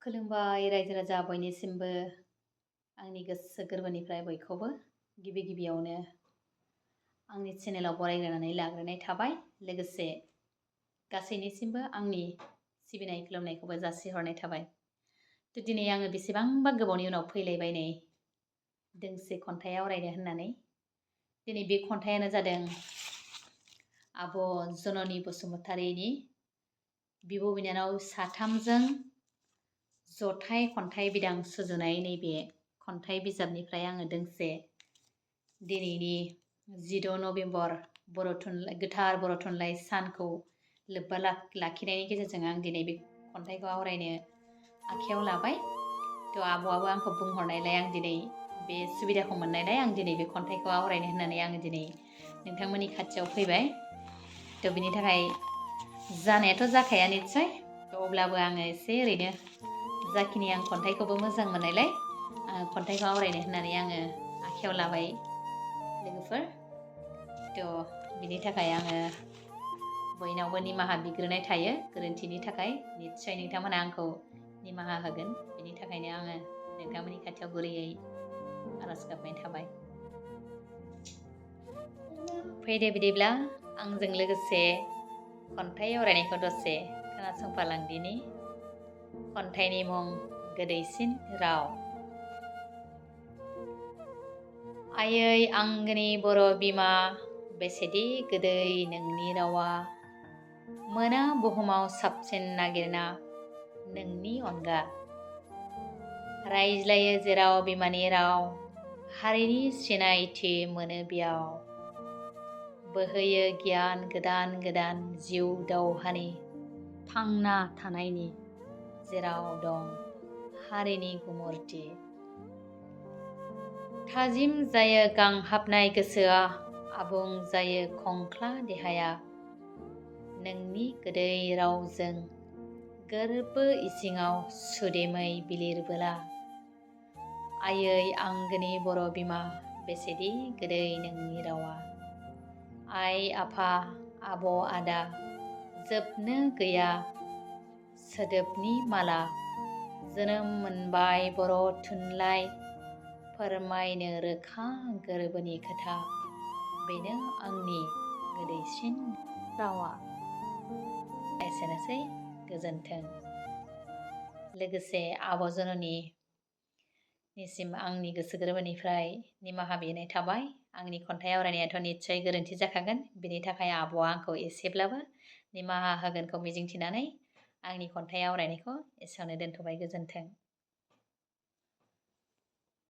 खुलुमबाय रायजो राजा बयनिसिमबो आंनि गोसो गोरबोनिफ्राय बयखौबो गिबि गिबियावनो आंनि चेनेलाव बरायग्रोनानै लाग्रोनाय थाबाय। लोगोसे गासैनिसिमबो आंनि सिबिनाय खुलुमनायखौबो जासिहरनाय थाबाय। दिनै आङो बेसेबांबा गोबावनि उनाव फैलायबाय नै दोंसे खन्थाइ आवरायनो होननानै। दिनै बे खन्थाइयानो जादों आब' जननी बसुमतारीनि बिब' बिनानाव साथामजों जथाइ खन्थाइ बिदां सुजुनाय नैबे खन्थाइ बिजाबनिफ्राय आङो दोंसे दिनैनि 16 नभेम्बर गोथार बर' थुनलाइ सानखौ लोब्बा लाखिनायनि गेजेरजों आं दिनै बे खन्थाइखौ आवरायनो आखायाव लाबाय। आब'आबो आंखौ बुंहरनायलाय आं दिनै बे सुबिदाखौ मोननायलाय आं दिनै बे खन्थाइखौ आवरायनो होननानै आङो दिनै नोंथांमोननि खाथियाव फैबाय। बिनि थाखाय जानायाथ' जाखाया निस्सय, अब्लाबो आङो एसे ओरैनो जाखिनि आं खन्थाइखौबो मोजां मोननायलाय आङो खन्थाइखौ आवरायनो होननानै आङो आखायाव लाबाय लोगोफोर। बिनि थाखाय आङो बयनावबो निमाहा बिग्रोनाय थायो गोरोन्थिनि थाखाय। निस्सय नोंथांमोना आंखौ निमाहा होगोन, बिनि थाखायनो आङो नोंथांमोननि खाथियाव गुरैयै आरज गाबनाय थाबाय। फैदो बिदिब्ला आंजों लोगोसे खन्थाइ आवरायनायखौ दसे खोनासंफालांदिनि। खन्थाइनि मुं गोदैसिन राव। आयै आंगोनि बर' बिमा, बेसेदि गोदै नोंनि रावा, मोना बुहुमाव साबसिन नागिरना नोंनि अनगा। रायज्लायो जेराव बिमानि राव, हारिनि सिनायथि मोनो बियाव। बोहैयो गियान गोदान गोदान जिउ दावहानि, थांना थानायनि जेराव दं हारिनि गुमुरथि। थाजिम जायो गांहाबनाय गोसोआ, आबुं जायो खंख्ला देहाया। नोंनि गोदै रावजों गोरबो इसिङाव सुदेमै बिलिरबोला। आयै आंगोनि बर' बिमा, बेसेदि गोदै नोंनि रावा। आइ आफा आब' आदा जोबनो गैया सोदोबनि माला। जोनोम मोनबाय बर' थुनलाइ, फोरमायनो रोखा गोरबोनि खोथा। बेनो आंनि गोदैसिन रावा। एसेनोसै, गोजोन्थों। लोगोसे आब' जननीनिसिम आंनि गोसो गोरबोनिफ्राय निमाहा बिनाय थाबाय। आंनि खन्थाइ आवरायनायाथ' निस्सय गोरोन्थि जाखागोन, बिनि थाखाय आब'आ आंखौ एसेब्लाबो निमाहा होगोनखौ मिजिंथिनानै आंनि खन्थाइ आवरायनायखौ एसेयावनो दोनथ'बाय। गोजोन्थों।